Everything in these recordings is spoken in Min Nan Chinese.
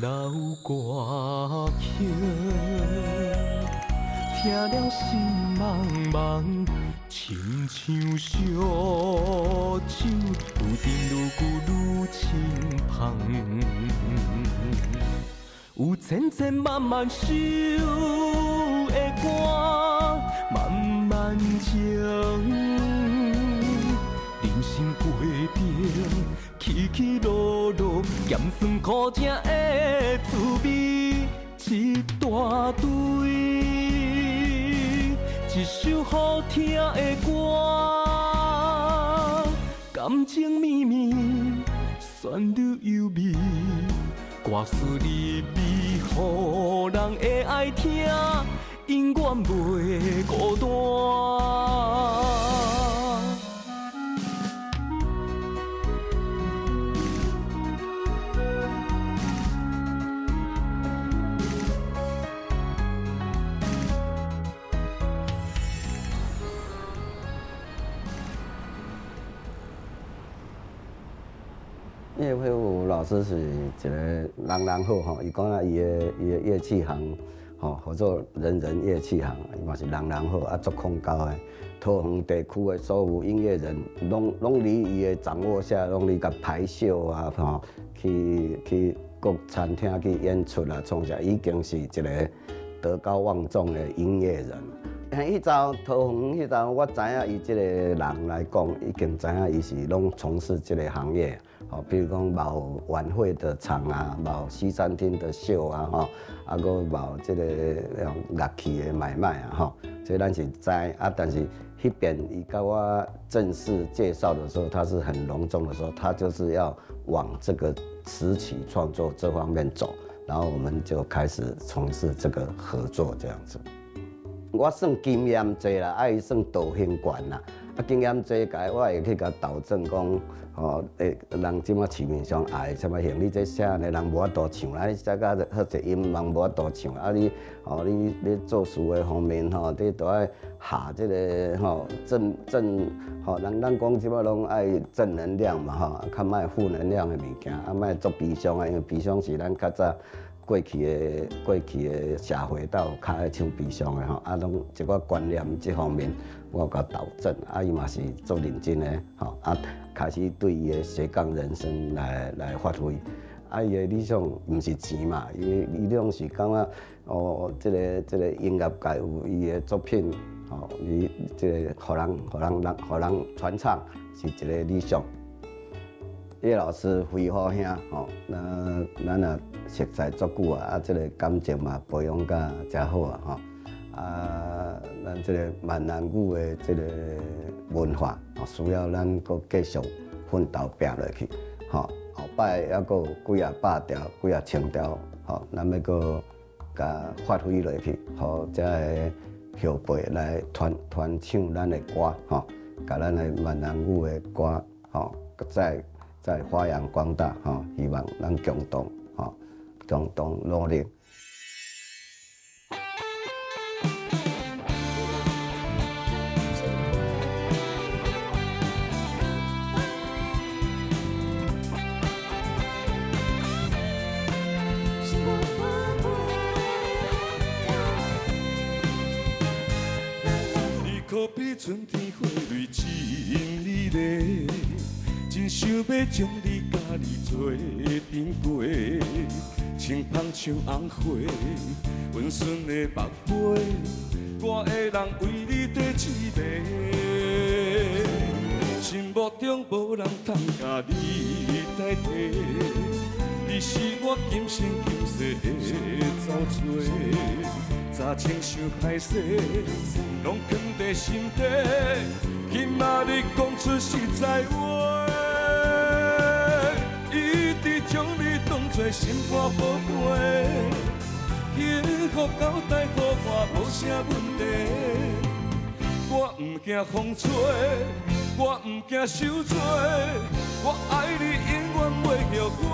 老歌曲，聽了心茫茫，親像燒酒，愈沉愈久愈清芳。有千千萬萬首的歌，慢慢情，人生過程起起落落，鹹酸苦澀的滋味一大堆。一首好聽的歌，感情綿綿，旋律優美，歌詞入味，予人會愛聽，永遠袂孤單。葉惠武老師是一個人人好吼，伊講啊，伊的樂器行吼，合作人人樂器行，伊嘛是人人好啊，足控高的。桃園地區的所有音樂人，攏佇伊的掌握下，攏佇共排秀啊，吼，去各餐廳去演出啊，創啥，已經是一個德高望重的音樂人。彼陣桃園彼陣，我知影伊這個人來講，已經知影伊是攏從事這個行業。吼，比如講某晚會的場啊，某西餐廳的秀啊，吼，啊，閣某這個樂器的買賣啊，吼，這咱是知啊。但是彼邊伊共我正式介紹的時候，他是很隆重的說，他就是要往這個詞曲創作這方面走，然後我們就開始從事這個合作這樣子。我算經驗濟啦，啊伊算道行懸啦。啊，經驗濟，共我會去共導正講，吼，人這馬市面上愛啥物型，你這寫呢，人無法度唱啦，你寫甲好濟音，人無法度唱。啊，你，吼，你做事的方面，吼，你都愛下這個吼正正，吼，人咱講這馬攏愛正能量嘛，吼，較莫負能量的物件，啊，莫足悲傷啊，因為悲傷是咱較早過去的社會鬥較愛唱悲傷的吼，啊，攏一寡觀念這方面，我有共導正，啊，伊嘛是足認真的吼，啊，開始對伊的斜槓人生來發揮，啊，伊的理想毋是錢嘛，伊的理想是感覺哦，這個音樂界有伊的作品，吼，伊這個予人傳唱是一個理想。葉老師輝虎兄吼，咱也熟似足久啊，啊，這個感情嘛培養甲誠好啊吼。啊，咱這個閩南語的這個文化，需要咱閣繼續奮鬥拼落去，吼。後擺猶閣有幾仔百條、幾仔千條，吼，咱欲閣共發揮落去，予遮个後輩來傳唱咱的歌，吼，共咱的閩南語的歌，吼，再發揚光大，吼！希望咱共同，吼，共同努力。你可比春天花蕊真美麗，真想欲將你佮你做陣過，清芳像紅花，溫順的目皮，我的人為你綴一暝。心目中無人通共你代替，你是我今生今世的走找。早親像海誓，攏藏佇心底，今仔日講出實在話，一直將你當作心肝寶貝，幸福交代予我無啥問題，我毋驚風吹，我毋驚受罪，我愛你永遠袂後悔。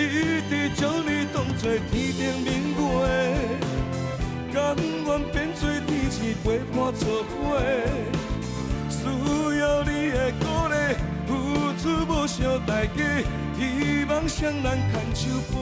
一直將你當作天頂明月，甘願變做天星陪伴做伙，需要你的鼓勵，付出無惜代價，希望双人牵手飞。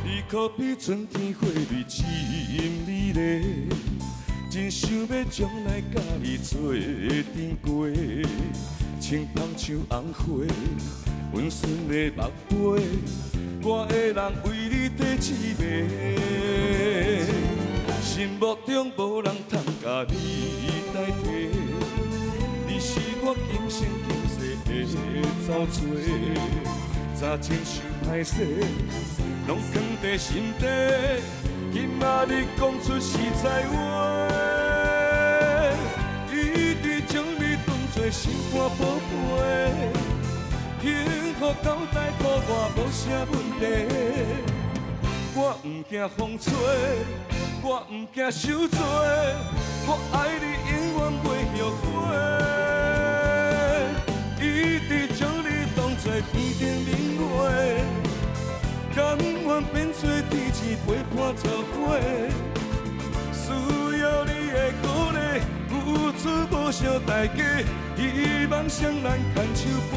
你可比春天花蜜真美丽，真想欲将来佮你做阵过，穿芳像红花，温顺的目皮，我的人为你缀一暝。心目中无人通共你代替，你是我今生今世的走找，早亲像歹势，拢藏在心底。今仔日讲出实在话，一直将你当作心肝宝贝，幸福交代予我无啥问题。我毋惊风吹，我毋惊受罪，我爱你永远袂后悔。一直将你当作天顶明月，甘愿变做天星陪伴做伙。需要你的鼓励，付出无惜代价，希望双人牵手飞。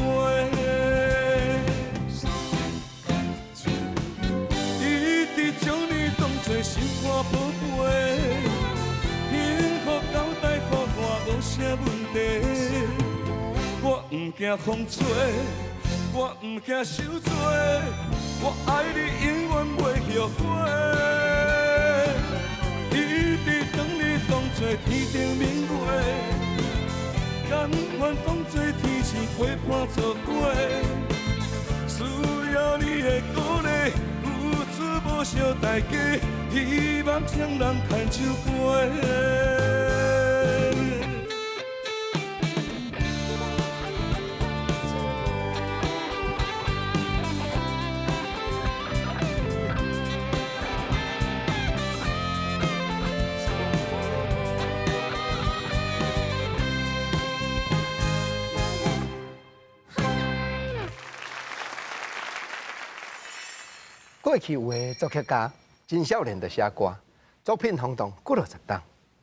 一直将你当作心肝宝贝，幸福交代予我无啥问题。我毋惊风吹，我毋惊受罪，我爱你永远袂后悔。一直将你当作天顶明月，甘愿当作天星陪伴做伙。需要你的鼓励，付出无惜代价，希望双人牵手飞。过去有的作曲家真少年就写歌，作品轰动几落十冬。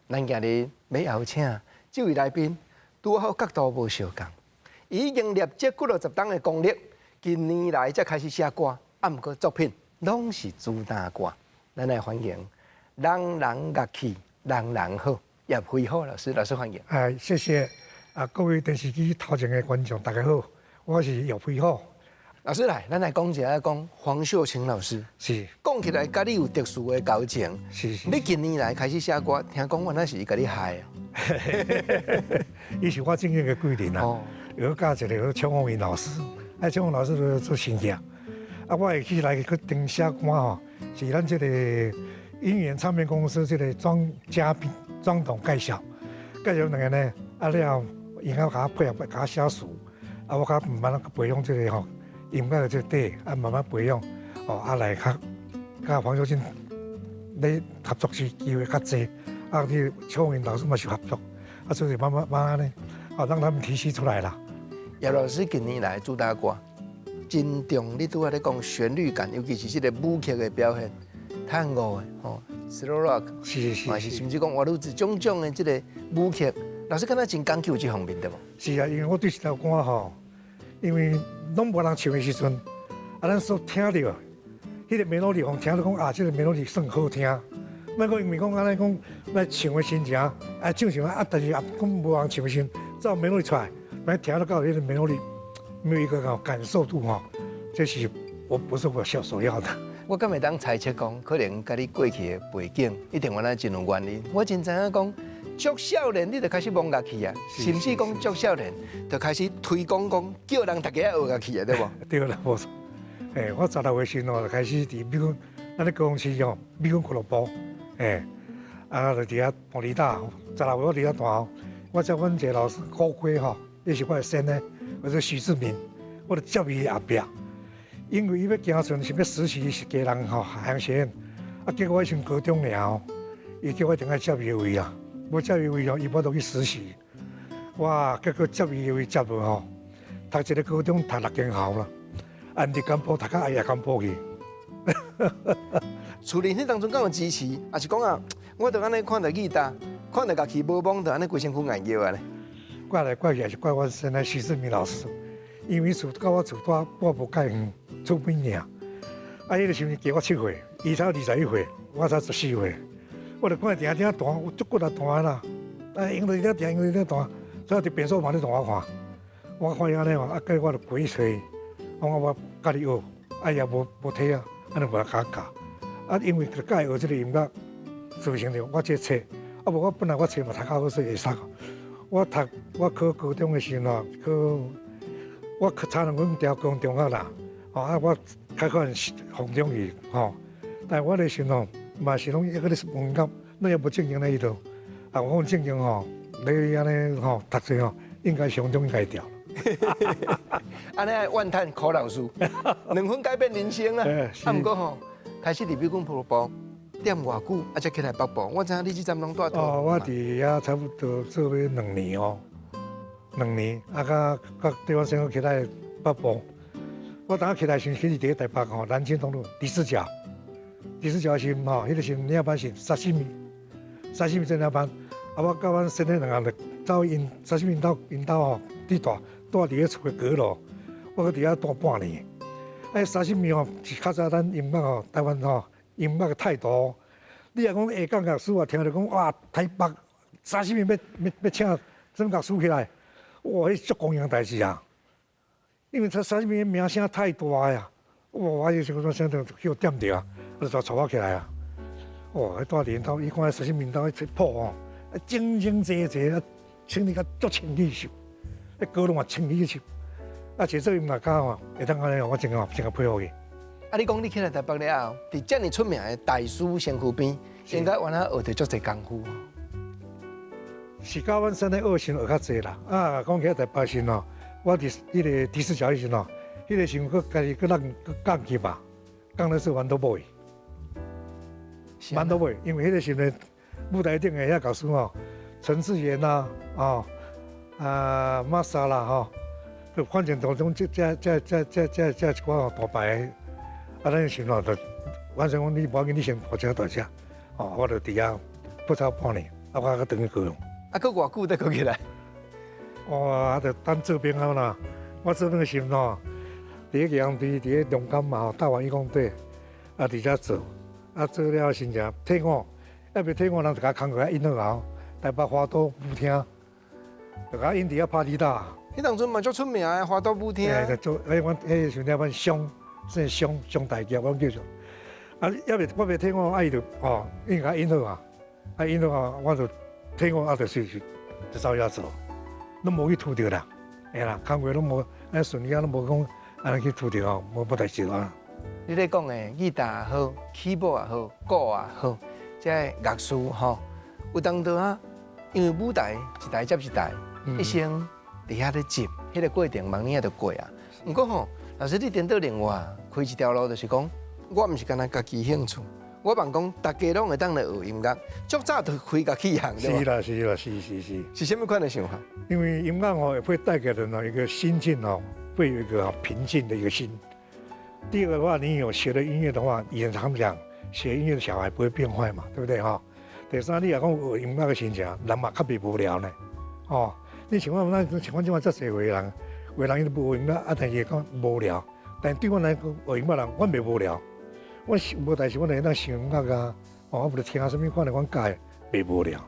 咱今日欲邀请这位来宾，拄好角度无相仝。伊已经累积几落十冬的功力，近年来才开始写歌，啊，毋过作品攏是主打歌。咱来欢迎人人乐器人人好叶飞虎老师，老师欢迎。哎，谢谢啊，各位电视机头前的观众，大家好，我是叶飞虎。老师来，咱来讲一下讲黄秀清老师。是。讲起来，佮你有特殊的交情。是是。你近年来开始写歌，听讲原来是伊共你害啊。伊是我尊敬的贵人啊。哦。有教一个叫邱凤云老师，啊，邱凤老师就做生意。啊，我会起来去顶写歌吼，是咱这个音源唱片公司这个庄嘉宾庄董介绍，介绍两个呢，啊了，伊较共我配合，共我写词，啊，我较慢慢培养这个吼。音乐的这个底，啊，慢慢培养，哦，啊来较，佮黄秀清咧合作是机会较济，啊，去邱云老师嘛是合作，啊，所以慢慢慢慢呢，啊，让他们提携出来啦。叶老师近年来主打歌，真重，你拄仔咧讲旋律感，尤其是这个舞曲的表现，探戈的吼，slow rock，是是是，甚至讲华语子种种的这个舞曲，老师敢若真讲究这方面对无？是啊，因为我对这条歌吼，因为攏無人唱的时阵，啊，咱所聽著，彼個 melody 互聽著講啊，這個 melody 算好聽。莫講因為講按呢講來唱的心情，啊唱唱啊，但是啊講無人唱的時陣，照 melody 出來，來聽得到彼個 melody，沒有一個感受度吼，這是我不是我所要的。我敢會當猜測講，可能佮你過去的背景一定原來真有原因。我真知影講。足少年你就開始摸樂器啊，甚至講足少年就開始推廣講叫人大家愛學樂器啊，對無？對啦，無錯。欸，我16歲時哦，就開始佇美軍，咱咧高雄市哦，美軍俱樂部，欸，啊，就佇遐彈吉他。16歲我佇遐彈，我接阮一個老師高階吼，伊是我的先生，叫做許志明，我就接伊後壁，因為伊欲行船是欲實習是家人吼海洋學院，啊，結果我先高中爾後，伊叫我一定愛接伊的位啊。無接伊位吼，伊無法度去實習。哇！結果接伊位接無吼，讀一個高中讀六間校啦，按佇甘埔讀到愛亞甘埔去。厝裡彼當陣敢有支持，抑是講啊，我就按呢看著吉他，看著家己無摸，就按呢規身軀硬叫啊咧。怪來怪去也是怪我先生徐志明老師，因為厝佮我厝蹛半步蓋遠，厝邊爾。啊，彼個時陣加我7歲，伊才21歲，我才14歲。我就看伊定定彈，有足骨力彈啦。啊，用佇咧彈，用佇咧彈，所以佇變數嘛咧同我看，我看伊按呢嘛，啊，計我就規喙，我講我家己學，啊也無無體啊，按呢無人共我教。啊，因為就佮意學這個音樂，造成著我這冊，啊無我本來我冊嘛讀較好勢會使。我讀我考高中的時陣吼，考我考差兩分調高中學啦，吼啊我較可能鳳中去吼，但我的時陣吼嘛是攏抑閣咧問甲，咱也無正經咧伊度，啊我講正經吼，你按呢吼讀冊吼，應該上中應該調。按呢怨嘆苦老師，兩分改變人生啊！啊，毋過吼，開始佇美軍俱樂部踮偌久，啊才起來北部。我知影你這陣攏蹛哦，我佇遐差不多做欲兩年哦，兩年啊，佮佮對我先生起來北部。我當起來時，其實佇咧台北吼，南京東路第四角，第四角時吼，彼個時領班是沙西米，沙西米做領班。啊，我佮阮先生兩个就走𪜶沙西米𪜶兜𪜶兜吼，佇蹛蹛佇咧厝的閣樓，我閣佇遐蹛半年。哎，沙西米吼是較早咱音樂吼，台灣吼音樂的態度。你若講下港樂師啊，聽著講哇，台北沙西米欲欲欲請啥物樂師起來，哇，彼足光榮代誌啊！因為他沙西米名聲太大呀，哇！我迄時陣聲就去予點著啊，就帶我起來啊。哇！彼蹛佇𪜶兜，伊看沙西米𪜶兜彼譜吼，整整齊齊啊，清理甲足清氣秀，彼歌攏嘛清氣秀。啊，這做音樂家吼，會當按呢，我真個真個佩服伊。啊，你講你起來台北了後，佇遮爾出名的大師身軀邊，應該原來學著足濟功夫。是佮阮先生學時學較濟啦。啊，講起來台北時吼，我佇彼個第四小時吼，彼個時陣閣家己閣咱閣降級吧，降咧做馒頭尾。馒頭尾，因為彼個時陣舞台頂的遐老師吼，陳志遠啦，哦，啊馬莎啦吼，就反正當中這這這這這這這一寡大牌，啊，咱時陣就，反正講你無要緊，你先負責大隻，哦，我就佇遐不超半年，啊，我閣轉去高雄。啊，閣偌久才閣起來？哇，啊，就等做兵啊啦。我做兵的時陣吼，佇咧陽佇佇咧龍岗嘛吼，大灣義工隊，啊，佇遮做，啊，做了先正退伍，猶未退伍，人就共工課引好啊，台北華都舞廳，就共引佇遐拍鐵打。彼當陣嘛足出名的華都舞廳。欸，做，欸，阮彼個時陣阮雙，算雙雙大業，阮叫做。啊，猶未我未退伍，啊，伊就吼，伊共引好啊，啊，引好啊，我就退伍啊，就是就走遐做，攏無去拄著啦，會啦，工課攏無，按順利啊，攏無講按呢去拄著吼，無無代誌啊。你咧講的吉他也好，起舞也好，鼓也好，這個樂師吼，有當時啊，因為舞台一台接一台，一生佇遐咧接，彼個過程茫爾就過啊。毋過吼，老師你顛倒另外開一條路，就是講，我毋是干焦家己興趣，我望講大家攏會當來學音樂，足早就開樂器行，對。是啦，是啦，是是是。是啥物款的想法？因為音樂吼會帶給人一個心境哦，會有一個平靜的一個心。第二個的話，你有學了音樂的話，以前他們講學音樂的小孩不會變壞嘛，對不對哈？第三，你若講學音樂的心情，人嘛較袂無聊呢。哦，你像我咱像阮這馬遮濟歲人，有的人伊都無學音樂，啊，但是講無聊。但對我來講，學音樂人，阮袂無聊。我無代誌，我會當想音樂啊，哦，我無咧聽啥物款的，阮佮意袂無聊。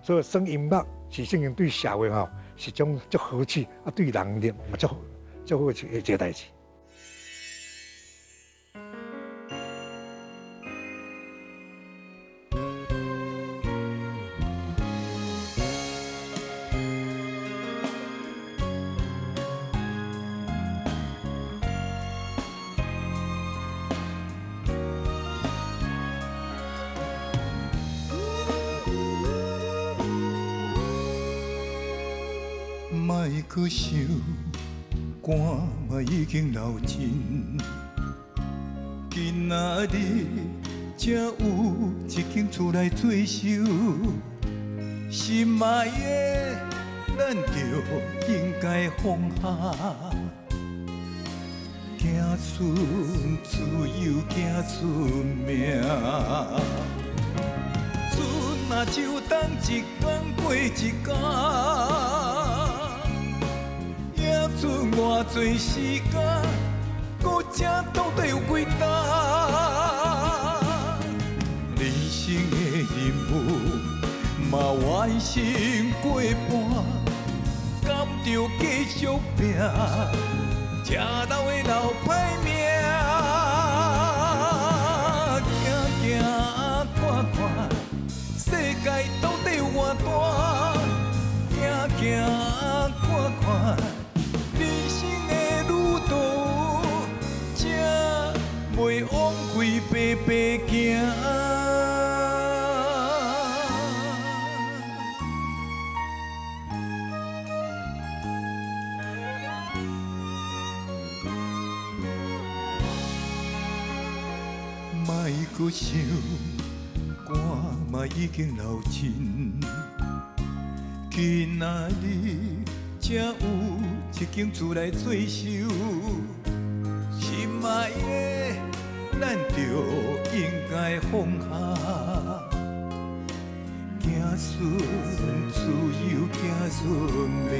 所以，耍音樂是正經對社會吼是種足好處，啊，對人的嘛足足好一個代誌。莫閣想，汗嘛已經流盡。今仔日才有一間厝來做收，心愛的，咱就應該放下，子孫自有子孫命。春若秋冬一工過一工，也剩偌濟時間，搁這到底有幾冬？人生的任務嘛完成過半，甘著繼續拼，才留會留歹命。行行看看，世界到底有偌大？行行看看，人生的旅途，才袂枉費白白行。莫阁想，我嘛已經老真，今仔日才有一間厝來做收。心愛的，咱就應該放下，子孫自有子孫命。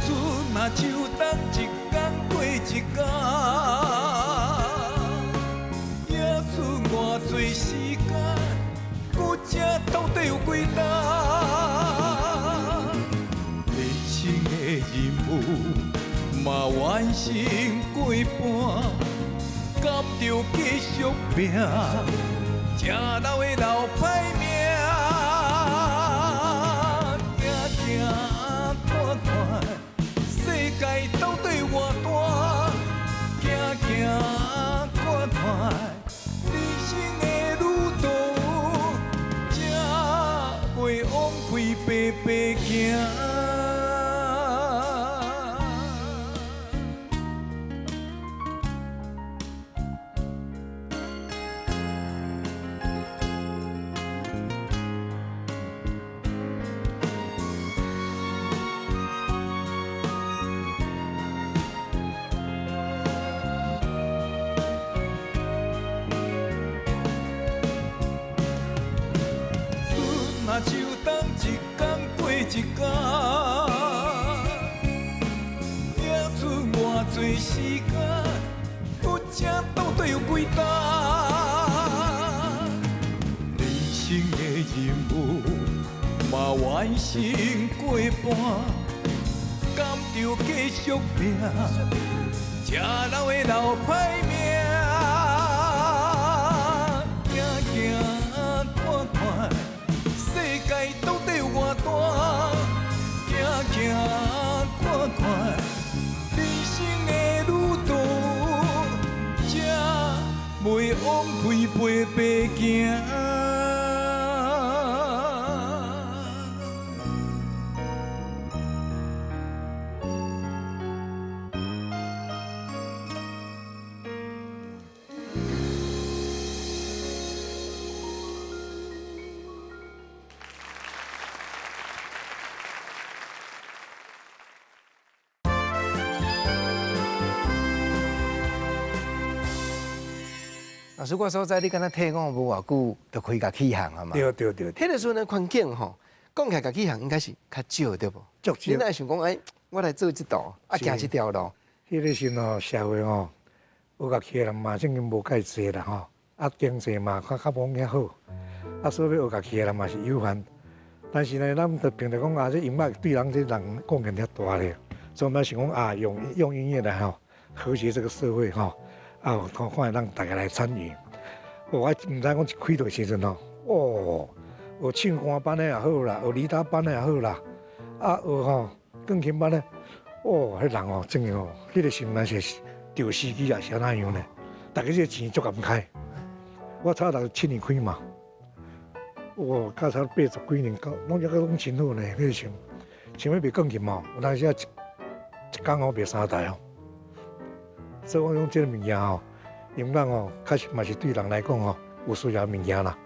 春若秋冬一工過一工，也剩偌濟時間，搁這到底有幾冬？人生的任務嘛完成過半，甘著繼續拼，才留會留歹命。行行看看，世界到底有偌大？行行看看，人生的旅途，才袂枉費白白行。春若秋冬一工過一工，也剩偌濟時間，搁這到底有幾冬？人生的任務嘛完成過半，甘著繼續拼，才留會留歹命。行行看看，世界到底有偌大？行行看看，人生的旅途，才袂枉費白白行。老師，我所在你敢若退伍無偌久，就開樂器行啊嘛？對對對。彼個時陣的環境吼，講起來樂器行應該是較少對無？足少。你哪會想講，哎，我來做這道，啊，行這條路？彼個時吼，社會吼，學樂器的人嘛，正經無介濟啦吼，啊，經濟嘛較較無遐好，啊，所以欲學樂器的人嘛是有限。但是呢，咱就憑著講啊，這音樂對人這人貢獻遐大咧，所以咱想講啊，用用音樂來吼和諧這個社會吼。啊，看看會當大家來參與。我毋知講一開的時陣吼，哦，學唱歌班的也好啦，學吉他班的也好啦，啊，學吼鋼琴班的，哦，彼人哦，真的哦，彼個時陣是著時機也是按怎樣呢？大家這個錢足合開。我差67年開嘛，哇，加差80幾年，攏抑閣攏真好呢。彼個時陣，像欲賣鋼琴哦，有當時啊一工哦賣3台哦。所以我講這個物件吼，音樂吼，確實嘛是對人來講吼，有需要的物件啦。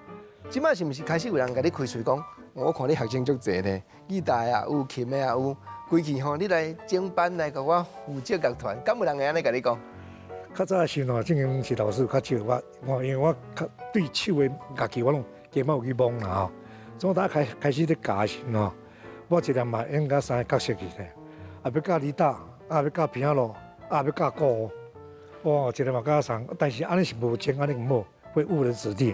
這擺是毋是開始有人共你開喙講？我看你學生足濟咧，吉他也有，琴的也有，規氣吼，你來整班來共我負責樂團，敢有人會按呢共你講？較早的時陣，正經是老師較少，我因為我較對手的樂器我攏加減有去摸啦吼。從打開始咧教的時陣吼，我一粒嘛應該三个角色去咧，啊欲教吉他，啊欲教琵琶，啊欲教鼓，哇，一粒嘛教送，但是按呢是無精，按呢毋好，會誤人子弟。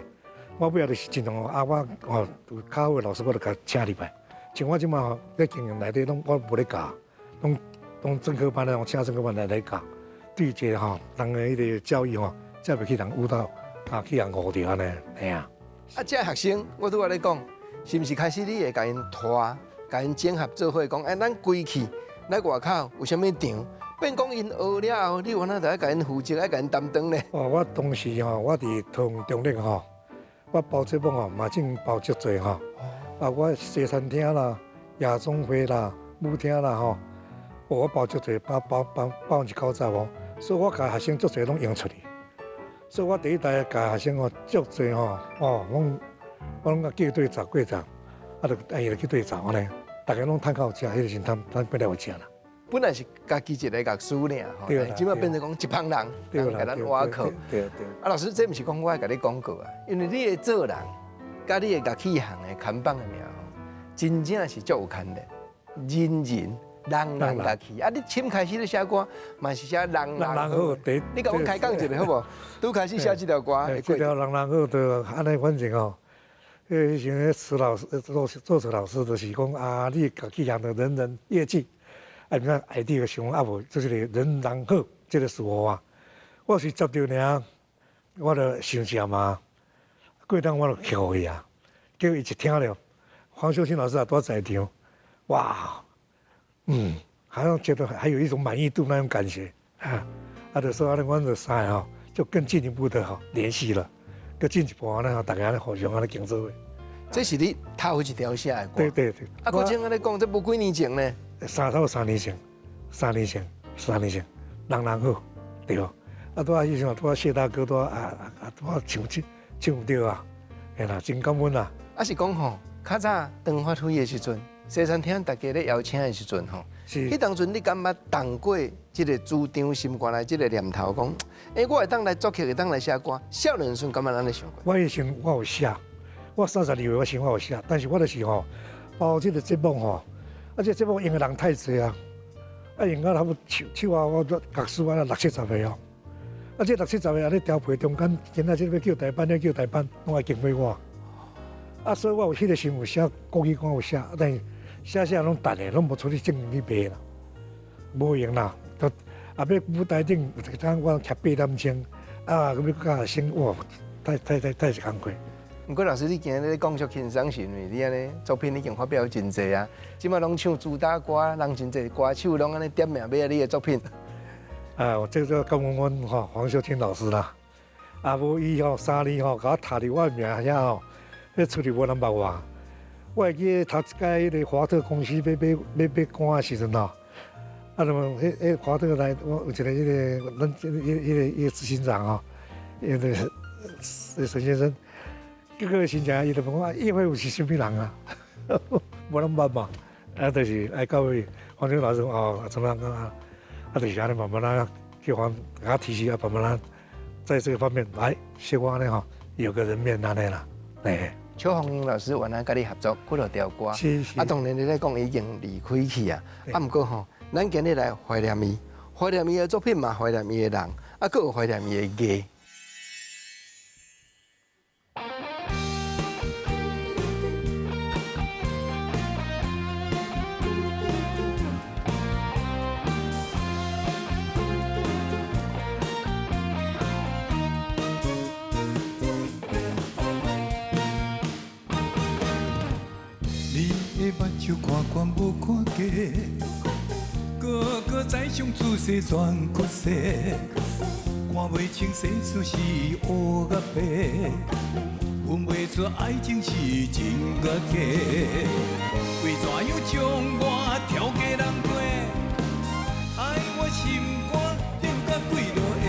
我尾仔就是盡量啊，我哦有較好的老師，我就共請入來。像我這馬吼咧經營內底，攏我無咧教，攏專科班咧，攏請專科班來教。對這個吼人的彼个教育吼，才袂去人誤導，啊去人誤著按呢，嘿啊。啊，這學生我拄仔咧講，是毋是開始你會共𪜶拖，共𪜶整合做伙講，欸，咱規氣來外口有啥物場？變講𪜶學了後，你有哪著愛共𪜶負責，愛共𪜶擔當咧？哦，我當時吼，我佇桃園中壢吼。我包節目吼，嘛正包足濟吼。啊，我西餐廳啦、夜總會啦、舞廳啦吼，我包足濟，包包包90%哦。所以我教學生足濟攏用出去。所以我第一代教學生吼，足濟吼，哦，攏我攏叫對十過十，啊，就伊就去對十按呢，逐家攏趁較有食，彼个時陣趁變來有食啦。本來是家己一個樂師爾吼，這擺變成講一幫人，人共咱挖課。對對。啊，老師，這毋是講我愛共你廣告啊，因為你的做人，佮你的樂器行的看板的名吼，真正是足有牽連。人人人人樂器，啊，你先開始咧寫歌，嘛是寫人人好。你共阮開講一下好無？拄開始寫這條歌，這條人人好，就按呢，反正吼，彼時陣詞老師做詞老師就是講啊，你樂器行的人人樂器。啊，毋知內底個想啊無，就是人人好這個詞號啊。我是接著爾，我就想食嘛。過當我就叫伊啊，叫伊一聽著，黃秀清老師也拄在場，哇，好像覺得還有一種滿意度那種感覺啊。啊，就說按呢，阮就三个吼，就更進一步的吼聯繫了，閣進一步按呢，大家按呢互相按呢經做。這是你頭一條寫的歌。對對對。啊，閣像按呢講，這無幾年前呢。三到三年前，三年前，三年前，人人好，對無？啊，拄仔彼陣拄仔謝大哥拄仔拄仔唱唱唱著啊，嘿啦，真感恩啦。啊是講吼，較早長發輝的時陣，西餐廳大家咧邀請的時陣吼，彼當陣你敢捌動過這個主張心肝內這個念頭，講，欸，我會當來作曲，會當來寫歌，少年時陣敢捌按呢想過？我彼時我有寫，我32歲我想我有寫，但是我就是吼，包這個節目吼。啊！這節目用的人太濟啊，啊用到差不多手手啊，我樂師啊六七十個哦。啊，這六七十個按呢調配中間，今仔這欲叫大班，欲叫大班，攏愛經過我。啊，所以我有彼个時有寫國語歌有寫，但是寫寫攏等的，攏無出去正去賣啦，無閒啦。就啊，欲舞台頂有一工我徛8點鐘，啊，閣欲教學生，哇，太是工課。毋過老師，你今日咧講足輕鬆，是因為你按呢作品已經發表真濟啊，這擺攏唱主打歌，人真濟歌手攏按呢點名欲愛你的作品。啊，我這個感恩阮吼黃秀清老師啦，啊無伊吼3年吼，共我讀佇我的名遐吼，彼出去無人捌我。我會記得頭一擺彼個華特公司欲買歌的時陣吼，啊，那麼彼華特來，我有一個彼個咱這個彼個執行長吼，彼個沈先生。結果真正伊就問我葉惠武是啥物人啊？無人捌嘛，啊，就是愛到尾黃秋老師哦，怎麼樣啊？啊，就是按呢慢慢啊，叫黃共我提示啊，慢慢啊，在這個方面來，小可按呢吼，有個人面按呢啦，欸。邱鳳英老師原來佮你合作幾落條歌，啊，當然你咧講已經離開去啊，啊，毋過吼，咱今日來懷念伊，懷念伊的作品嘛，懷念伊的人，啊，閣有懷念伊的藝。目睭看悬無看低，个个知上出世全骨势，看袂清世事是乌甲白，分袂出愛情是真甲假。為怎樣將我挑過人過？害我心肝冷甲幾落下。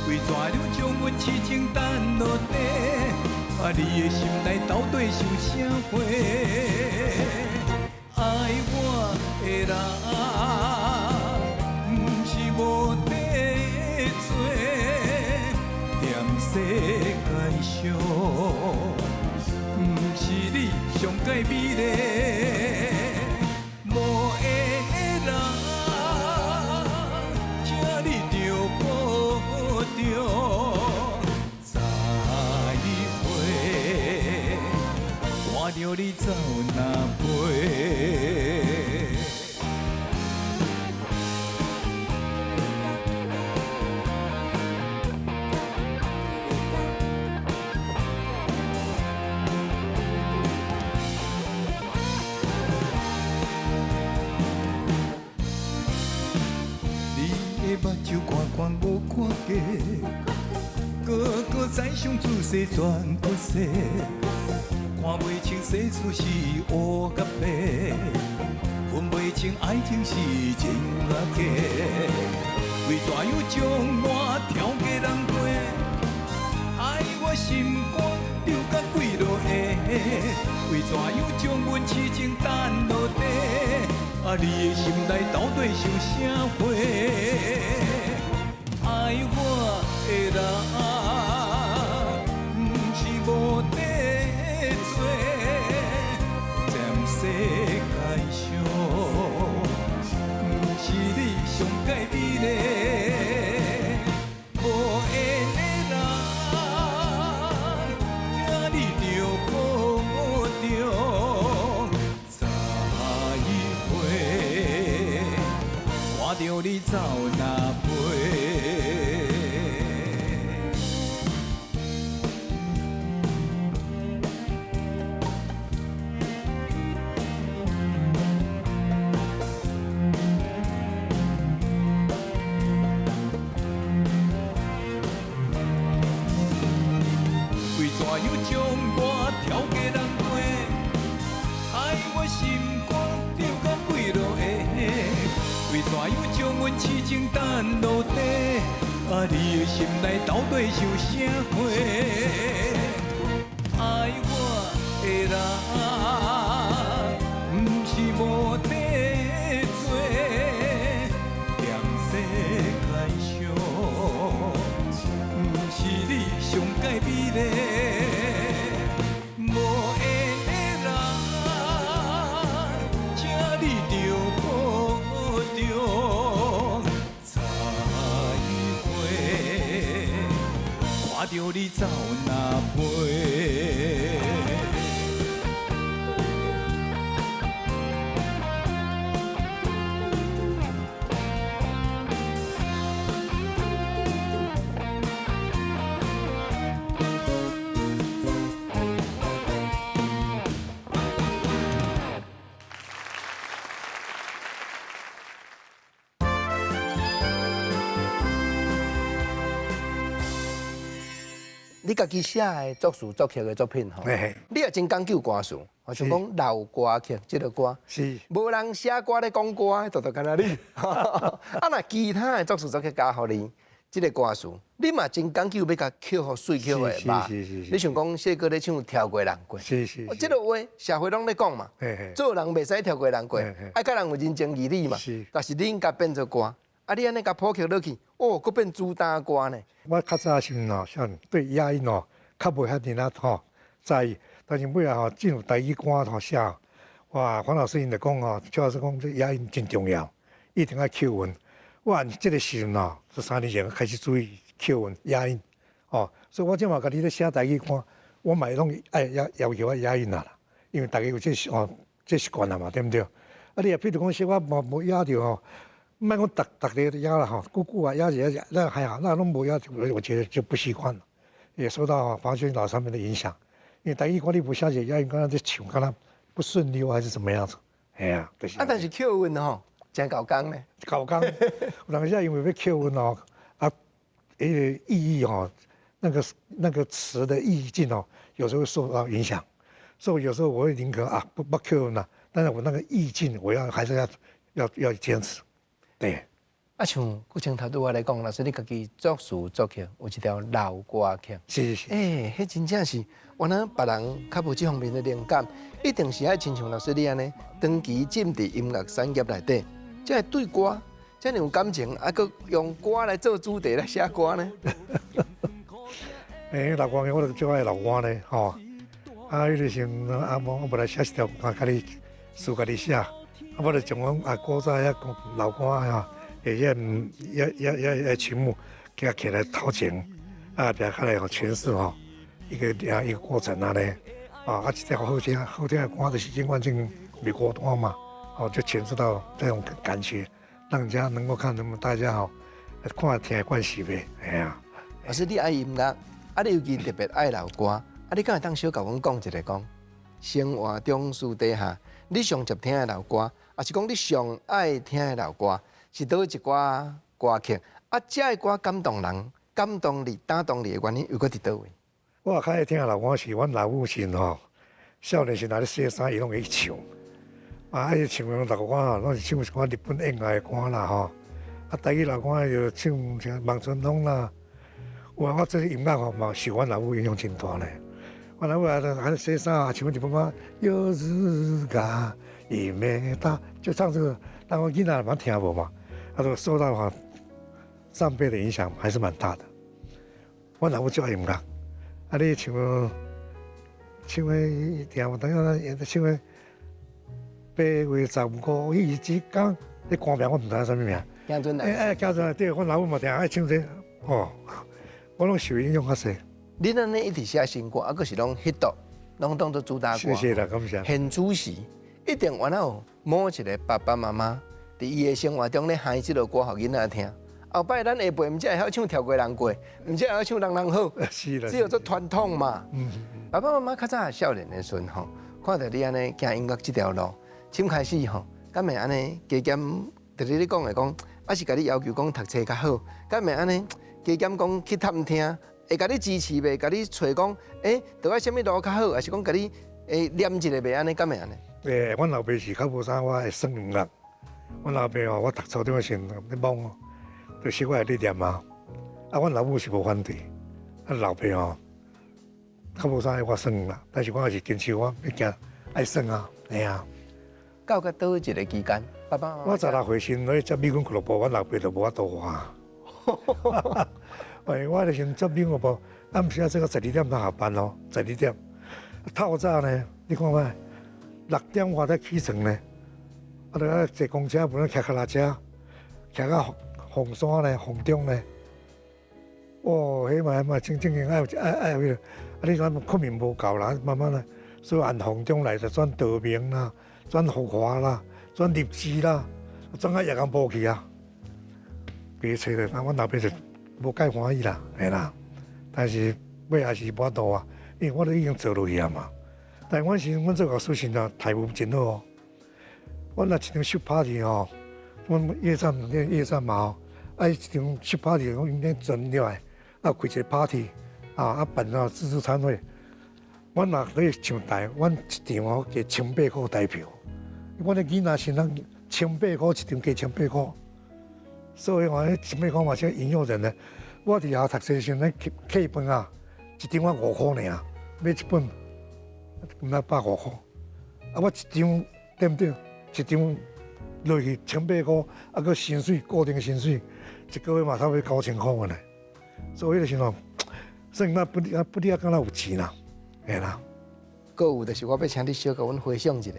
為怎樣將阮痴情等落地？愛啊，你的心內到底想啥貨？愛我的人，毋是無得做，踮世界上，毋是你上蓋美麗。無緣的人，請你著保重，再會，看著你走若飛。你的目睭看看無看假，个个知想自細全骨細，看袂清世事是烏佮白，分袂清愛情是真抑假。為怎樣將我挑過人過？愛我心肝丟甲幾落下？為怎樣將阮痴情等落地？啊，你的心內到底想啥貨？愛我的人，毋是無得做，踮世界上，毋是你上蓋美麗。無緣的人，請你著保重，再會，看著你走若飛。為怎樣將我挑過人過？害我心肝丟甲幾落下？為怎樣將阮痴情等落地？啊，你的心內到底想啥貨？愛我的人，毋是無得做，踮世界上，毋是你上蓋美麗。無緣的人，請你著保重，再會，看著你走若飛。你家己寫的作詞作曲的作品吼，你也真講究歌詞，像講老歌曲這个歌，無人寫歌咧講歌，就干焦你。啊，若其他的作詞作曲家予你這个歌詞，你嘛真講究欲共曲予媠曲予肉。你像講細個咧唱跳過人過，這个話社會攏咧講嘛，做人袂使跳過人過，愛佮人有人情義理嘛。但是恁共變做歌，啊，你按呢共譜曲落去，哦，閣變主打歌呢。我較早時陣吼，像對押韻哦，較袂遐爾仔吼在意，但是尾仔吼進入台語歌吼寫，哇，黃老師𪜶就講吼，邱老師講這押韻真重要，一定愛扣韻。我按這个時陣吼，這3年前開始注意扣韻押韻，哦，所以我這馬家己咧寫台語歌，我嘛會攏愛要求愛押韻啦，因為大家有這哦這習慣啦嘛，對毋對？啊，你若譬如講小可無押著吼。莫講逐逐个押啦吼，久久啊押一下，那還好，那攏無押，我覺得就不習慣了，也受到黃宣老師們的影響。因為台語歌你無寫一個押韻，敢若咧唱，敢若不順溜還是怎麼樣子？嘿啊，就是。啊，但是扣韻吼，真𠢕工呢。𠢕工，有當時因為欲扣韻哦，啊，彼个意義吼，那個詞的意境哦，有時候會受到影響，所以有時候我會寧可啊不扣韻啦，但是我那個意境，我要還是要堅持。對，啊，像顧清頭拄仔來講，老師你家己作詞作曲，有一條老歌曲。是是。欸，彼真正是，原來別人較無這方面的靈感，一定是愛親像老師你按呢，長期浸佇音樂產業內底，才會對歌遮爾有感情，啊，閣用歌來做主題來寫歌呢。欸，老歌我就最愛老歌咧，吼。啊，彼個時陣啊，無我無來寫一條歌，家己詞家己寫，啊，我就將阮啊古早遐講老歌吼，會遐遐遐遐遐曲目，給它起來頭前，啊，掠開來予詮釋吼，一個一個過程啊咧，啊，一條好聽好聽的歌，就是永遠袂孤單嘛，哦，就詮釋到這種感覺，讓人家能夠看，那麼大家吼，看聽會慣勢袂？嘿啊。老師，你愛音樂，啊，你尤其特別愛老歌，啊，你敢會當小共阮講一下講，生活中私底下，你上捷聽的老歌，抑是講你上愛聽的老歌，是佗一寡歌曲？啊，這个歌感動人、感動你、打動你的原因又閣佇佗位？我較愛聽的老歌是阮老母親吼，少年時若咧洗衫，伊攏會唱。啊，伊唱的老歌吼，攏是唱一寡日本戀愛的歌啦吼。啊，台語老歌就唱像《望春風》啦。哇，我這個音樂吼嘛，受阮老母影響真大咧。阮老母啊，還洗衫啊，唱日本歌，有日が夢だ，就唱這個。但我囡仔嘛聽無嘛，啊，就受到吼長輩的影響還是蠻大的。我老母就愛音樂，啊，你像唱的聽無等下，唱的8月15彼一工，這歌名我毋知影啥物名。行陣來。欸欸，行陣來，對，阮老母嘛定愛唱這個，哦，我攏受影響較濟。你按呢一直寫新歌，啊，閣是攏彼度，攏當做主打歌。謝謝啦，感謝。現主時一定原來有某一個爸爸媽媽佇伊的生活中咧嗨這個歌予囡仔聽。後擺咱下輩毋才會曉唱跳過人過，毋才會曉唱人人好。是啦。只有做傳統嘛。爸爸媽媽較早少年的時陣吼，看著你按呢行音樂這條路，先開始吼，敢會按呢加減，就是你講的講，抑是共你要求講讀冊較好，敢會按呢加減講去探聽，會共你支持袂？共你揣講，欸，著愛啥物路較好，抑是講共你會念一下袂？按呢敢會按呢？欸，阮老爸是較無啥我會耍音樂。阮老爸吼，我讀初中的時陣咧摸，就是我會咧念啊。啊，阮老母是無反對。啊，老爸吼，較無啥愛我耍音樂，但是我也是堅持我欲行愛耍啊，嘿啊。到佮佗一個期間，爸爸媽媽我16歲時咧接美軍俱樂部，阮老爸就無法度啊。喂，我就是接美軍俱樂部，暗時啊，做到12點才下班哦，十二點。透早呢，你看覓，6點外才起床呢。啊，就愛坐公車，無咧騎腳踏車，騎到鳳山呢，鳳中呢。哦，彼嘛嘛真正經愛愛愛彼個，啊，你講睏眠無夠啦，慢慢來，所以按鳳中來就轉道明啦，轉福華啦，轉立志啦，轉到夜間部去啊。別揣咧，啊，阮老爸就無介歡喜啦，嘿啦。但是尾也是無法度啊，因為我都已經做落去啊嘛。但阮時阮做樂師時陣待遇真好哦。阮若一場翕 party 吼，阮夜站夜站嘛吼，啊一場翕 party，攏用咧存落來，啊開一個 party，啊啊辦啊自助餐會。阮若咧上台，阮一場吼加千八箍台票。阮的囡仔時陣千八箍一場加千八箍，所以話彼千八箍嘛是引誘人呢。我佇學校讀冊時陣咧客飯啊，一張我5箍爾，買一本，毋知150箍。啊，我一張對毋對？一張落去千八箍，啊，閣薪水固定薪水，一個月嘛差不多9000箍呢。所以彼個時陣，算那不啊不離啊，敢若有錢啦，嘿啦。閣有就是我欲請你小共阮回想一下，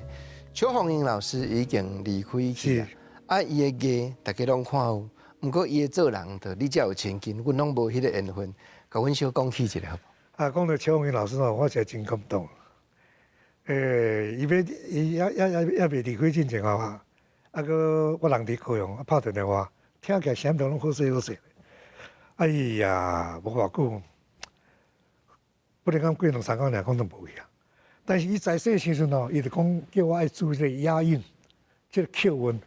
邱鳳英老師已經離開去啊，啊，伊的藝大家攏看有，毋過伊的做人，就你才有親近，阮攏無彼個緣分，共阮小講起一下好無？啊，講到邱鳳英老師吼，我實在真感動。欸，伊欲伊猶猶猶猶未離開進前吼啊，啊，閣我人佇高雄，啊，拍電話，聽起來啥物攏好勢好勢。哎呀，無偌久，不能講過兩三工爾，講都無去啊。但是伊在世時陣吼，伊就講叫我愛注意這個押韻，這個口韻，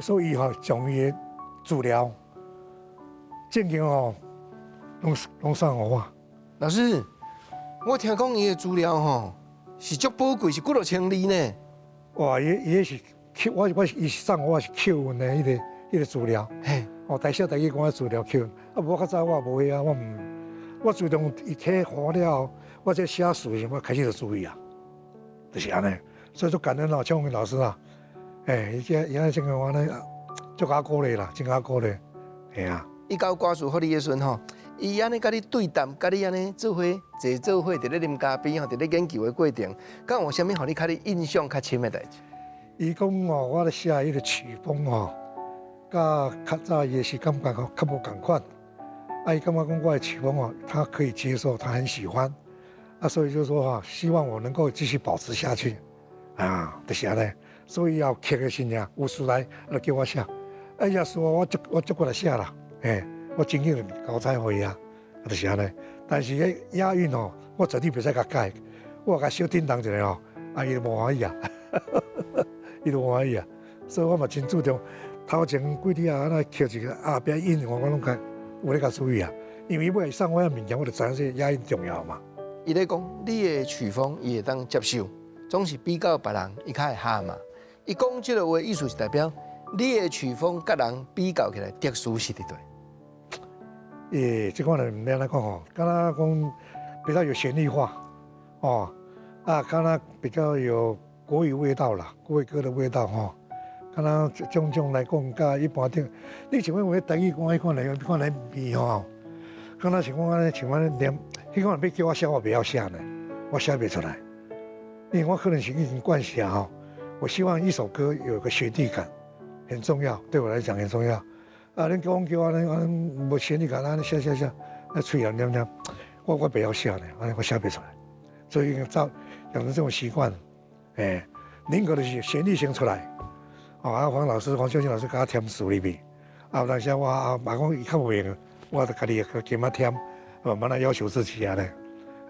所以伊吼將伊的資料證件吼，攏攏送予我。老師，我聽講伊的資料吼是足寶貴，是幾落千字呢。哇，伊伊彼是扣我我伊是送我是扣韻的彼個彼個資料。嘿，哦，台写台语歌的资料曲，啊，无较早我无遐，我毋，我自从伊体好了后，我这写词时，我开始就注意啊，就是按呢，所以足感恩哦，蒋老师啊，欸，伊这伊按呢这个我呢，足佮鼓励啦，真佮鼓励，嘿啊。伊交歌词予你的时阵吼，伊按呢佮你对谈，佮你按呢做伙坐做伙，伫咧啉咖啡吼，伫咧研究的过程，敢有啥物予你较你印象较深的代志？伊讲哦，我咧写彼个曲风哦，佮较早伊是感觉较无仝款，啊，伊感觉讲我的曲风哦，他可以接受，他很喜欢，啊，所以就说哈，希望我能够继续保持下去，啊，就是按呢，所以要曲的时阵，有事来就叫我写，哎呀，说我足过来写啦。欸，我真紧交差予伊啊，就是按呢。但是彼押韵哦，我绝对袂使共改，我共小叮当一下哦，啊，伊就无欢喜啊，伊就无欢喜啊。所以我嘛真注重头前几日啊，按呢曲一个后壁韵，我拢较有咧共注意啊。因为伊尾送我遐物件，我就知影这押韵重要嘛。伊咧讲，你的曲风伊会当接受，总是比较别人伊较会合嘛。伊讲这个话意思是代表你的曲风佮人比较起来特殊是伫佗？欸，这款人毋免按呢讲吼，敢若讲比较有旋律化，哦，啊，敢若比较有国语味道啦，国语歌的味道吼。敢若种种来讲，佮一般顶，你像讲有台语歌彼款来，彼款来比吼，敢若像讲按呢，像按呢念，彼款欲叫我写，我袂晓写呢，我写袂出来，因为我可能是已经惯写吼。我希望一首歌有个旋律感，很重要，对我来讲很重要。啊！恁讲叫我按呢按呢无旋律感，按呢写写写，啊喙也念念，我袂晓写呢，按呢我写袂出来，所以照养成这种习惯，欸，宁可就是旋律先出来，哦，啊黄老师黄秀清老师共我填词入去，啊有当时我啊嘛讲伊较无闲，我就家己加码添，慢慢来要求自己按呢，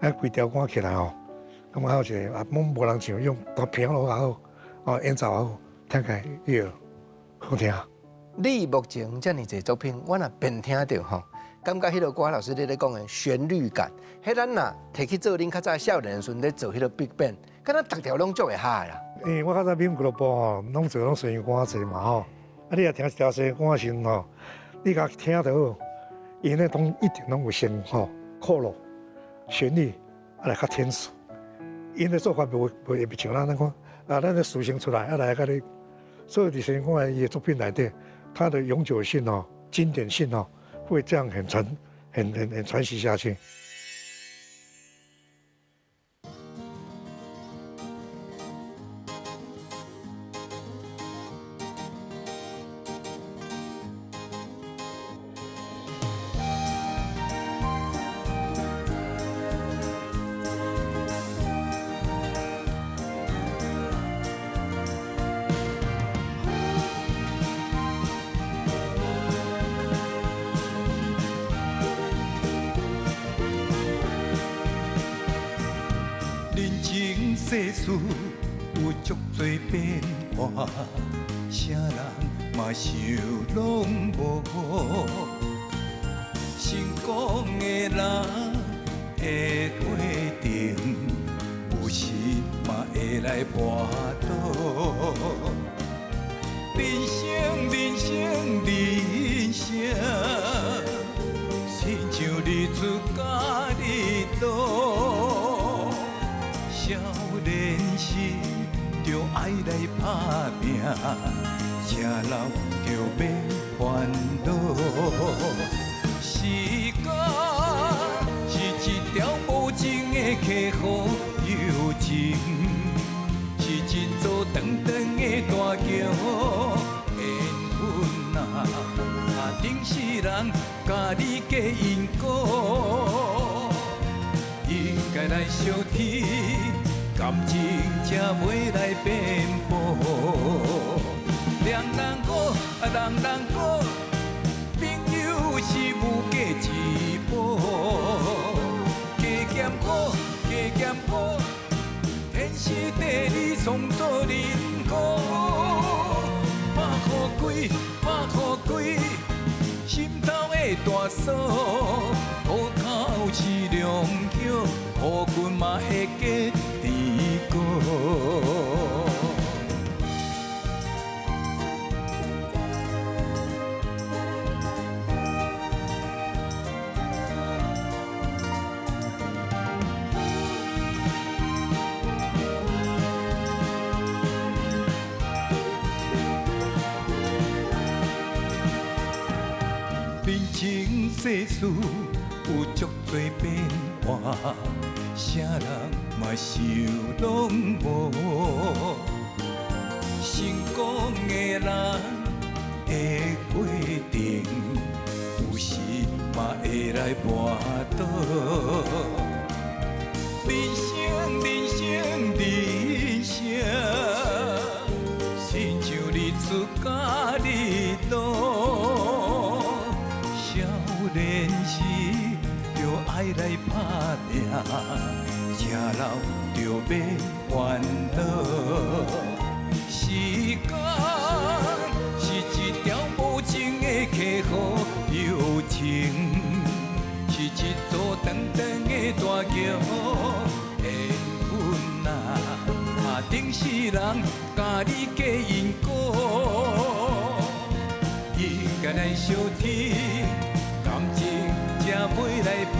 啊规条歌起来吼，感觉有一个啊，拢无人唱，用弹琵琶也好，哦演奏也好，听起来伊好听。你目前遮尔济作品，我若边听著吼，感觉彼个歌老师你咧讲的旋律感，彼咱若提去做恁较早少年的时阵咧做彼个 big band，敢若逐条拢足会合的啦。因为我较早美俱乐部吼，拢做拢西洋歌济嘛吼，啊你若听一条西洋歌时阵吼，你共听就好，𪜶咧拢一定拢有先吼，鼓旋律啊来较填词，𪜶的做法无会像咱按呢讲，啊咱的词先出来啊来共你，所以伫西洋歌伊的作品内底。它的永久性哦，经典性哦，会这样很传、很、很、很传习下去。世事有足多变化，啥人嘛想拢无。成功的人的过程，有时嘛会来跋倒。人生，人生，人生，亲像日出佮日落。少年时就爱来打拼，吃老就免烦恼。时间是一条无情的溪河，友情是一座长长的大桥。缘分啊，顶世人佮你结因果，应该来相挺。感情才袂来变薄。人人好，啊人人好，朋友是无价之宝。加减苦，加减苦，天时地利创造人和。百予开，百予开，心头的大锁，虎口是良桥，苦困嘛会结甜果。世事有足多变化，啥人嘛想拢无。成功的人的过程，有时嘛会来跋倒。人生，人生，人生，亲像日出佮日落。少年时就爱来打拼，吃老就欲烦恼。时间是一条无情的溪河，友情是一座长长的大桥。缘分啊，啊，顶世人共你计因果，应该来相挺，感情才袂来变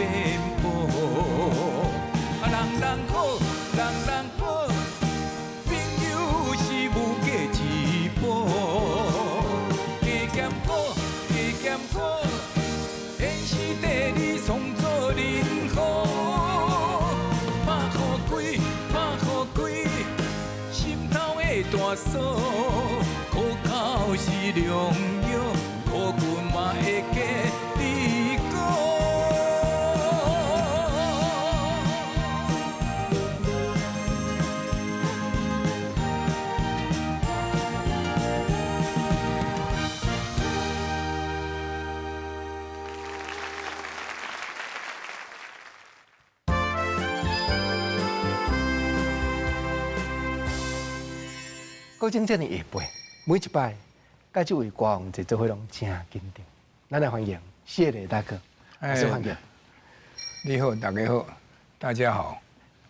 薄。啊，人人好，人人好，朋友是无价之宝。加俭苦，加俭苦，天时地利创造人和。拍予开，拍予开，心头的大锁，苦口是良药，苦骨嘛会记得过。郭靖这么下辈，每一摆，佮这位歌王坐做伙拢真紧张。咱来欢迎谢磊大哥，老师欢迎。你好，大家好，大家好，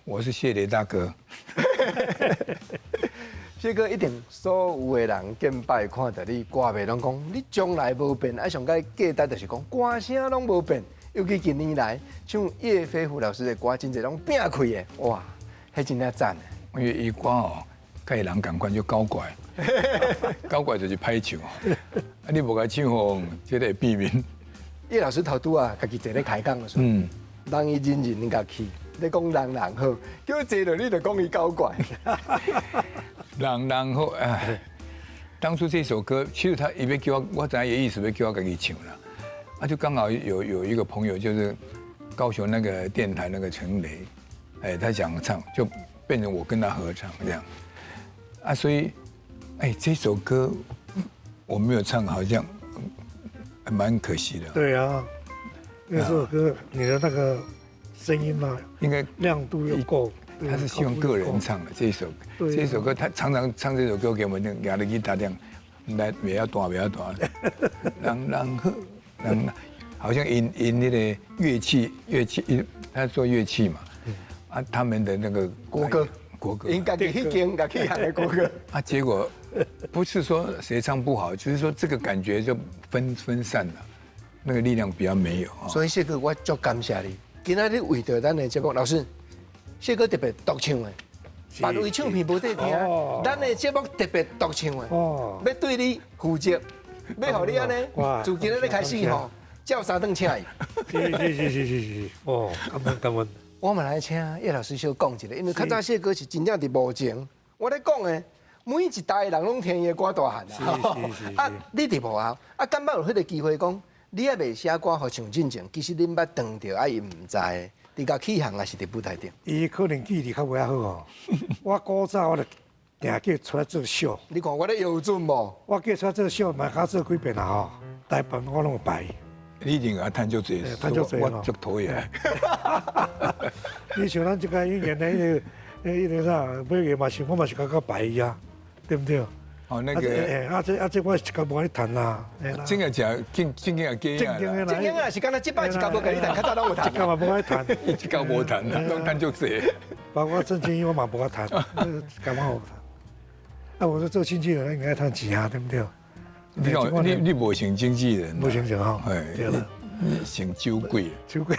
我是谢磊大哥。谢哥一定所有的人见摆看到你歌迷拢讲，你从来无变，啊上盖价值就是讲歌声拢无变，尤其近年来像叶飞虎老师的歌，真济拢拼开的，哇，彼真正赞的。因为伊歌哦，佮伊人仝款就搞怪，搞怪就是歹唱，啊你无共唱吼，这个会变面。叶老师头拄啊，家己坐咧开讲的时阵，人伊人人家去，你讲人人好，叫坐落你就讲伊搞怪。人人好，哎，当初这首歌，其实他伊欲叫我，我知影伊意思欲叫我家己唱啦，啊，就刚好有一个朋友，就是高雄那个电台那个陈雷，哎，他想唱，就变成我跟他合唱这样，啊，所以，哎，这首歌我没有唱，好像还蛮可惜的。对啊，那首歌你的那个声音啊，应该亮度又够。他是希望个人唱的这首，这首歌他常常唱这首歌给我们，拿着吉他这样，来袂晓弹袂晓弹，人人好，人好像因因那个乐器乐器，他做乐器嘛，啊，他们的那个国歌国歌，应该去经家去行的国歌。啊，结果不是说谁唱不好，就是说这个感觉就分散了，那个力量比较没有。所以谢哥，我足感谢你，今仔日为著咱的节目，老师。谢哥特别独唱的，别位唱片无得听，咱的节目特别独唱的，欲对你负责，欲予你按呢，自今仔日开始吼，照三顿请伊。是是是是是是，哦，感恩感恩。我嘛来请叶老师小讲一下，因为较早谢哥是真正伫幕前，我咧讲的，每一代人拢听伊的歌大汉啊。是是是。啊，你伫幕后，啊，敢捌有彼个机会讲，你犹未写歌予唱进前，其实恁捌当著啊，伊毋知。你共起行也是伫舞台顶？伊可能记忆力较袂遐好哦。我古早我就定叫出来做秀。你看我咧标准无？我叫出来做秀，嘛较做几遍啦吼。大部分我拢有排。你一定共趁足济，趁足济我足讨厌。你像咱这个演员的彼个，彼个啥，每个嘛是我嘛是感觉排伊啊，对毋对？哦，那个，哎，啊这啊这我一工无爱弹啦。真个真正正经啊假啊，正经啊是敢若这摆一工无共你弹，较早拢有弹。这工嘛无爱弹，一工无弹，拢弹足济。包括郑经我嘛无爱弹，感觉无弹。啊，我说做经纪人应该趁钱啊，对不对？你无像经纪人，无像就好。哎，对了，你像酒鬼。酒鬼。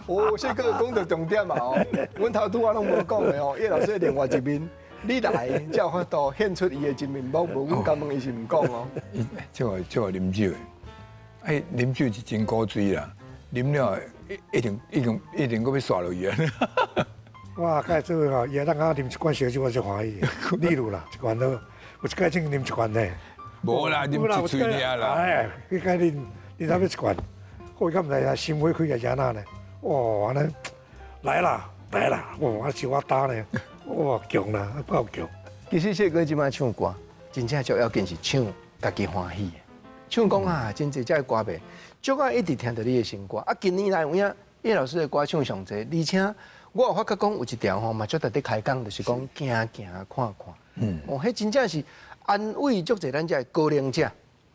哦，谢哥讲到重点嘛哦，阮头拄仔拢无讲的哦，叶老师的另外一面。你来才有法度现出伊的真面目，无阮敢问伊是毋讲哦。这个这个啉酒的，哎，啉酒是真古锥啦。啉了一定一定一定阁欲煞落去啊！我佮做吼，伊会当佮啉一罐烧酒，我就欢喜。例如啦，一罐都，有一摆种啉一罐呢。无啦，啉一喙尔啦。哎，彼摆啉啉差欲一罐，好，伊敢毋知影心火开起来怎呢？哇，按呢来啦来啦，哇，我是我担呢，哇，强啦，够强。其实谢哥这摆唱歌，真正最要紧是唱家己欢喜的。唱讲啊，真济这歌迷，足爱一直听著你的新歌。啊，近年来有影叶老师的歌唱上济，而且我有发觉讲有一条吼嘛，足值得开讲，就是讲行行看看。哦，彼真正是安慰足济咱这高龄者。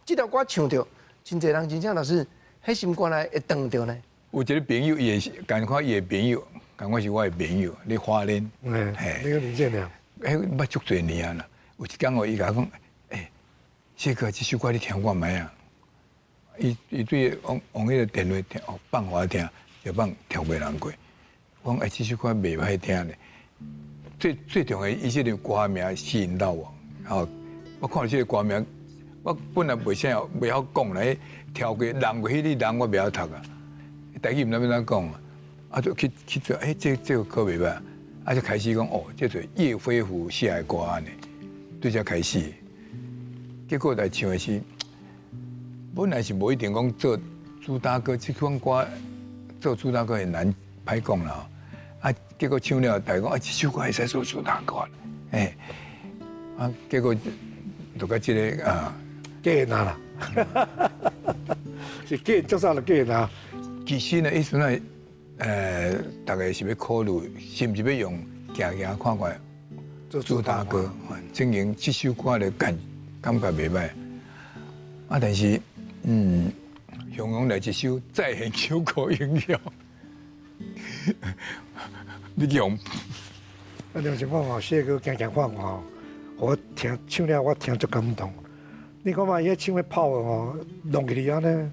这条歌唱著，真济人真正老师，彼心肝内会动著呢。有一个朋友，伊是共款伊的朋友，共款是我的朋友，咧花莲。嘿，你个年纪了？欸，捌足济年啊啦。有一工哦，伊共我讲，欸，谢哥，这首歌你听看覓啊？伊伊对往往彼个电话听，哦，放予我听，就放跳袂人过。我讲，欸，这首歌袂歹听咧。最最重要，伊这个歌名吸引到我。吼，我看到这个歌名，我本来袂啥袂晓讲咧，跳过人过彼个人我袂晓读啊。台语毋知欲按怎讲啊，啊就去去做，欸，这这个歌袂歹，啊就开始讲，哦，这是叶飞虎写的歌按呢，对这开始，结果来唱的是，本来是无一定讲做主打歌，这款歌做主打歌会难歹讲啦，啊，结果唱了，大家讲啊，这首歌会使做主打歌，欸，啊，结果就佮这个啊，过难啦，是过足早就过难。其实呢，彼阵仔，大家是欲考虑，是毋是欲用行行看看做主打歌？证明这首歌的感感觉袂歹。啊，但是，雄雄来一首再现九国英雄，你用？啊，两情况吼，谢哥行行看看吼，我听唱了，我听足感动。你看嘛，伊彼唱彼炮吼，弄起来按呢，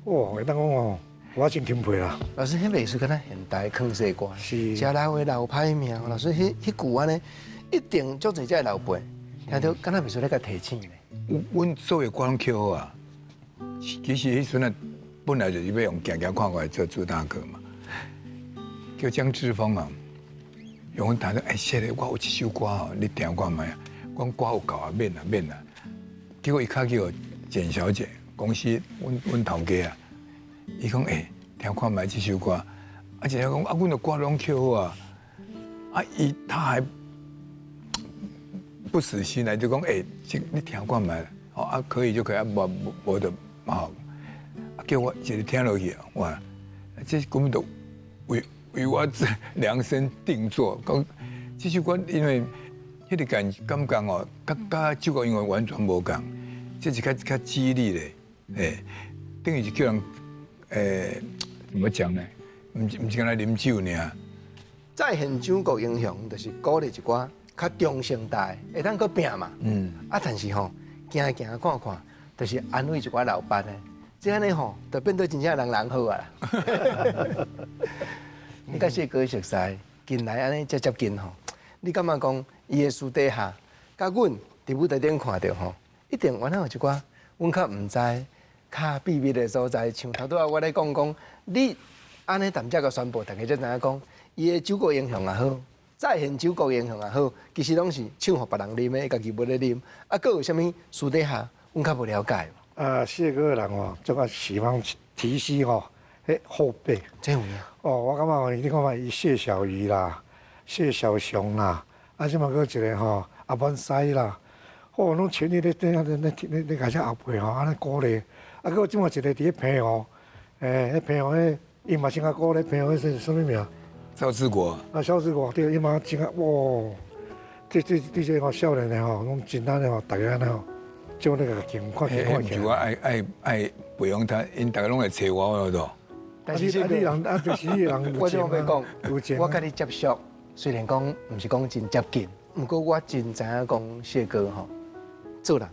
哇，会当讲吼。我真钦佩啦！老师，彼袂输敢若现代康世歌，是。食老话老歹命。老师，彼彼句按呢，一定足济这老辈听著敢若袂输咧共提醒呢。阮所有歌拢曲好啊。其实彼阵啊，本来就是欲用行行看看做主打歌嘛。叫江志峰啊，用阮谈说，欸，谢咧，我有一首歌吼，你听看觅啊？讲歌有够啊，免啦免啦。结果伊敲叫简小姐公司，阮阮头家啊。伊讲欸，听看觅这首歌，啊，一个讲啊，阮的歌拢曲好啊，啊，伊他还不死心来就讲欸，这你听看觅，哦啊，可以就可以，啊，无无无就好，啊，叫我一个听落去，哇，这根本就为为我量身定做，讲这首歌因为彼个感感觉哦，佮佮这个音乐完全无仝，这是较较激励的，欸，等于是叫人。欸，怎么讲呢？毋是毋是干焦啉酒尔。再现九国英雄，就是鼓励一寡较中生代，会当阁拼嘛。啊，但是吼，行行看看，就是安慰一寡老爸的，这按呢吼，就变做真正人人好啊。你佮谢哥熟似，近来按呢遮接近吼，你感觉讲伊的私底下，佮阮伫舞台顶看著吼，一定原来有一寡，阮较毋知。较秘密的所在，像头拄仔我咧讲讲，你按呢踮遮共宣布，大家才知影讲，伊的九国英雄也好，再现九国英雄也好，其实拢是唱予别人啉的，家己无咧啉。啊，阁有啥物私底下，阮较无了解。啊，谢哥的人哦，这个喜欢提携吼，彼后辈。真有影。哦，我感觉你看嘛，伊谢小鱼啦，谢小熊啦，啊，这嘛阁一个吼，阿满西啦，哦，拢全力咧咧咧咧咧咧共这后辈吼，按呢鼓励。啊，阁这马一个伫咧澎湖，欸，彼澎湖彼，伊嘛真较鼓励澎湖，彼是啥物名？赵志国。啊，赵志国对，伊嘛真较哇，这这这这吼少年的吼，拢真按呢吼，大家按呢吼，将那个情看看起来。我爱爱爱培养他，𪜶逐家拢会揣我，我都。但是啊，你人啊，就是你人我怎欲讲？我佮你接触，虽然讲毋是讲真接近，毋过我真知影讲谢哥吼，做人，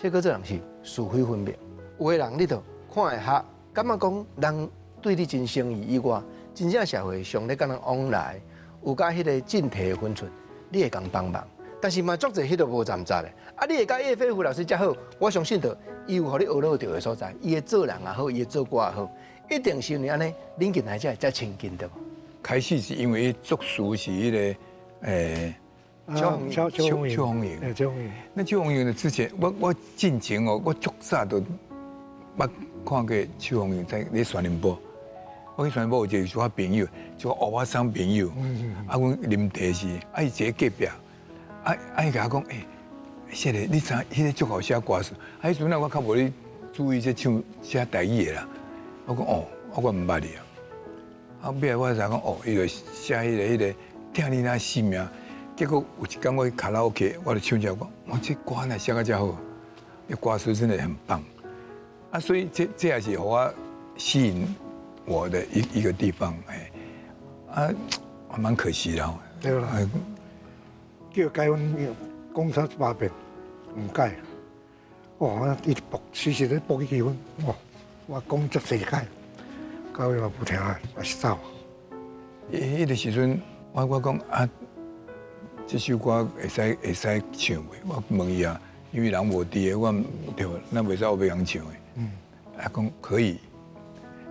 谢哥做人是是非分明。有的人你就看会合，感觉讲人对你真诚意以外，真正社会上咧佮人往来，有佮彼个进退的分寸，你会共帮忙。但是嘛，足济彼个无站在的。啊，你会佮叶飞虎老师遮好，我相信著伊有予你学落著的所在，伊的做人也好，伊的做歌也好，一定是因為按呢，恁近來才會遮親近對無？開始是因為作詞是彼個邱邱邱紅瑩，邱紅瑩。那邱紅瑩的之前，我進前哦，我足早都捌看過邱紅瑩在咧宣傳部。我去宣傳部有一個我朋友，就我歐巴桑朋友，啊，阮啉茶時，啊，伊坐隔壁，啊啊，伊共我講，欸，謝謝，你知彼個足好寫歌詞，啊，彼陣啊，我較無咧注意這唱寫台語的啦。我講哦，我毋捌你啊。啊，尾仔我才講哦，伊就寫彼個聽你那姓名。結果有一工我去卡拉 OK，我就唱這講，我這歌哪寫甲遮好，這歌詞真的很棒。啊，所以這也是予我吸引我的一個地方，哎，啊，蠻可惜啦。對啦，叫改阮講啥一百遍，毋改。哇！我一直搏，隨時咧搏去阮，哇！我講足濟擺，到尾嘛無聽啊，也是走。彼個時陣，我講啊，這首歌會使唱袂？我問伊啊，因為人無佇个，我對，咱袂使烏白共唱的。嗯。啊，講可以，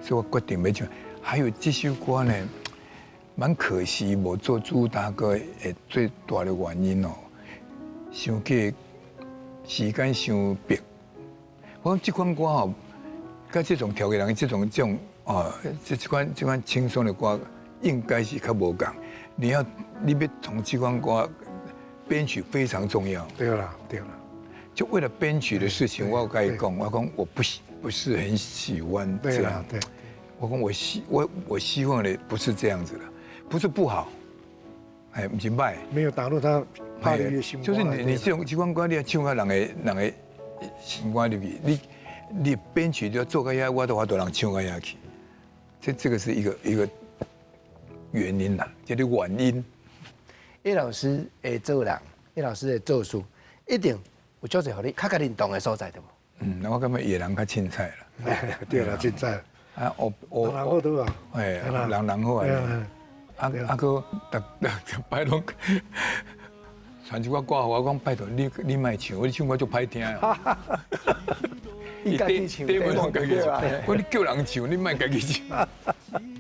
所以我決定欲唱。還有這首歌呢，蠻可惜無做主打歌的最大的原因哦，傷過時間傷迫。我講這款歌吼，佮這種調嘅人，這種啊，這款輕鬆的歌，應該是較無仝。你欲從這款歌編曲非常重要。對啦，對啦。就為了編曲的事情，我共伊講，我講我不是很喜歡這樣。對。我講我希望的不是這樣子的，不是不好，哎，毋是䆀。沒有打入他巴黎的心。就是你這種歌，你要唱到人的心肝入去，你編曲就要做到遐，我都無法度人唱到遐去。這個是一個原因啦，這個原因。葉老師的做人，葉老師的做事，一定有足濟予你較共認同的所在，對無？嗯，我感覺伊的人較凊彩啦。對啦，凊彩。啊，我人人好對啊。哎，人人好啊。啊啊，閣逐擺攏傳一寡歌予我講，拜託你莫唱，你唱歌足歹聽啊。伊家己唱，家己唱。我你叫人唱，你莫家己唱。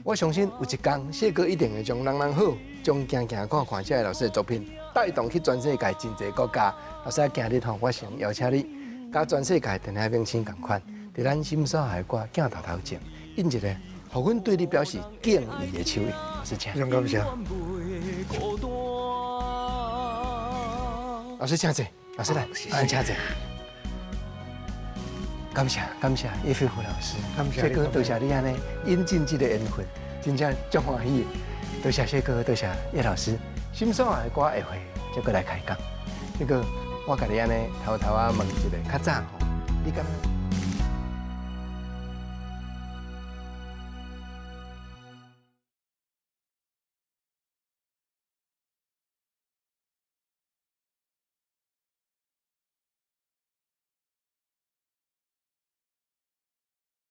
我相信有一天，謝哥一定會將人人好，將行行看看這个老師的作品帶動去全世界真濟國家。老師今日吼，我想邀請你，佮全世界電影明星仝款，佇咱心所愛的歌鏡頭頭前，印一個，予阮對你表示敬意的手印。老師請。非常感謝。老師請坐，老師來，請坐。感謝感謝葉飛虎老師，謝哥多謝你按呢引進這個緣分，真正足歡喜。多謝謝哥，多謝葉老師。心所愛的歌下回再閣來開講。這個我共你按呢偷偷仔問一下，較早吼，你感覺？